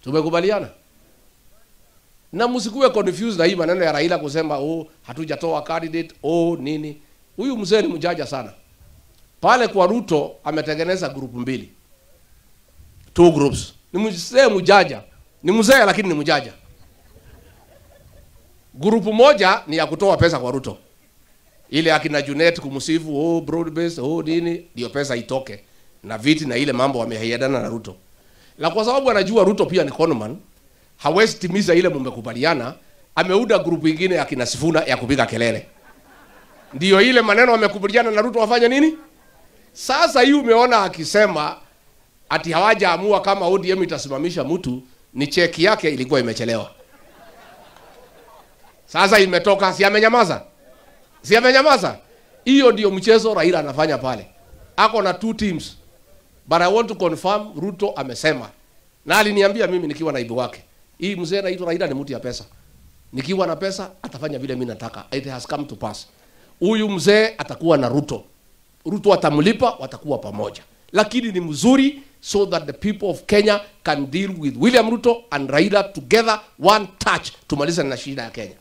Tumekubaliana? Na msikuwe confused na hii maneno ya Raila kusema oh, hatujatoa candidate, oh nini. Huyu mzee ni mjanja sana. Pale kwa Ruto ametengeneza group mbili. Two groups. Ni mzee mjanja. Ni mzee lakini ni mjanja. Group moja ni ya kutoa pesa kwa Ruto. Ile akina Junet kumsifu, oh broad base, oh nini, ndio pesa itoke. Na viti na ile mambo wameahidiana na Ruto. Na kwa sababu anajua Ruto pia ni conman, hawezi timiza ile mmekubaliana, ameunda group ingine akina Sifuna ya kupiga kelele. Ndio ile maneno wamekubaliana na Ruto wafanye nini? Sasa hii umeona akisema ati hawajaamua kama ODM itasimamisha mtu, ni cheki yake ilikuwa imechelewa. Sasa imetoka, si amenyamaza? Si amenyamaza? Hiyo ndio mchezo Raila anafanya pale. Ako na two teams. But I want to confirm Ruto amesema. Na aliniambia mimi nikiwa naibu wake. Hii mzee anaitwa Raila ni mtu ya pesa. Nikiwa na pesa atafanya vile mimi nataka. It has come to pass. Huyu mzee atakuwa na Ruto. Ruto atamlipa, watakuwa pamoja. Lakini ni mzuri so that the people of Kenya can deal with William Ruto and Raila together, one touch, tumalize na shida ya Kenya.